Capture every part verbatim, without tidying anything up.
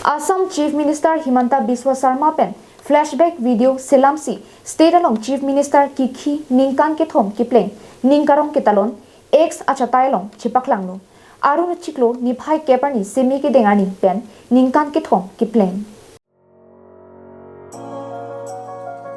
Assam Chief Minister Himanta Biswa Sarma pen flashback video selamsi state along Chief Minister kikhi ningkan kethom kepleng ning karong ketalon X achatai along chepaklanglo. Arun achiklo niphai kep arni seme kedeng arni pen ningkan kethom kepleng.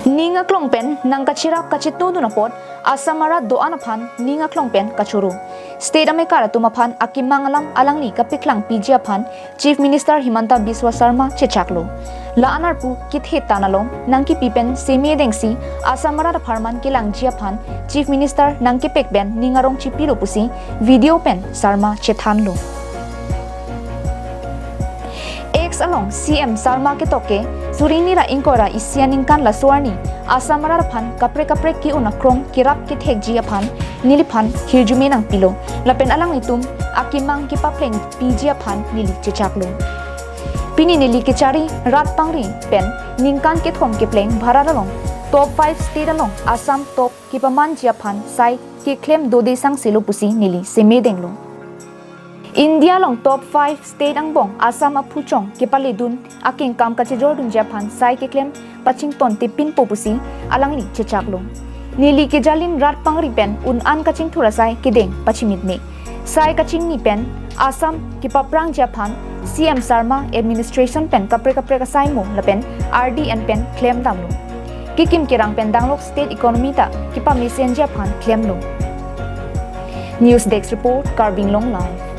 Ning aklong pen nangkacherap kachetongdun apot Assam arat do-an aphan ning aklong pen kachoro. State amekar atum aphan akemang alam alangli kapeklang piji aphan Chief Minister Himanta Biswa Sarma chechaklo. La-an arpu kethe tan along nangkipi pen seme dengsi Assam arat apharman kelangji aphan Chief Minister nangkepek pen ning arong chipilo pusi video pen Sarma chethanlo. X along C M Sarma ketok ke suri hini ra ingkoi ra isi aningkan laso arni Assam arat aphan kaprek kaprek ke-un akrong kerap kethekji aphan neliphan hirjume nangpilo. Lapen alanglitum akemang kepapleng piji aphan neli chechaklo. Pini neli kechari rat pangri pen ningkan kethom kepleng bharat along top five state along Assam top kepamanji aphan sai keklem dode sangselo pusi neli seme denglo. India along top five state angbong Assam aphuchong kepaledun akengkam kachejordunji aphan sai keklem pachington tepinpo pusi alangli chechaklo. Neli kejalin rat pangri pen un-an kachingthur asai kedeng pachimitme. Sai kachingni pen Assam kepaphrangji aphan C M Sarma administration pen kaprek kaprek asai mo lapen R D N pen klemdamlo. Kekim kerang pen danglok state economy ta kepamesenji aphan klemlo. News Desk Report, Karbi Anglong Live.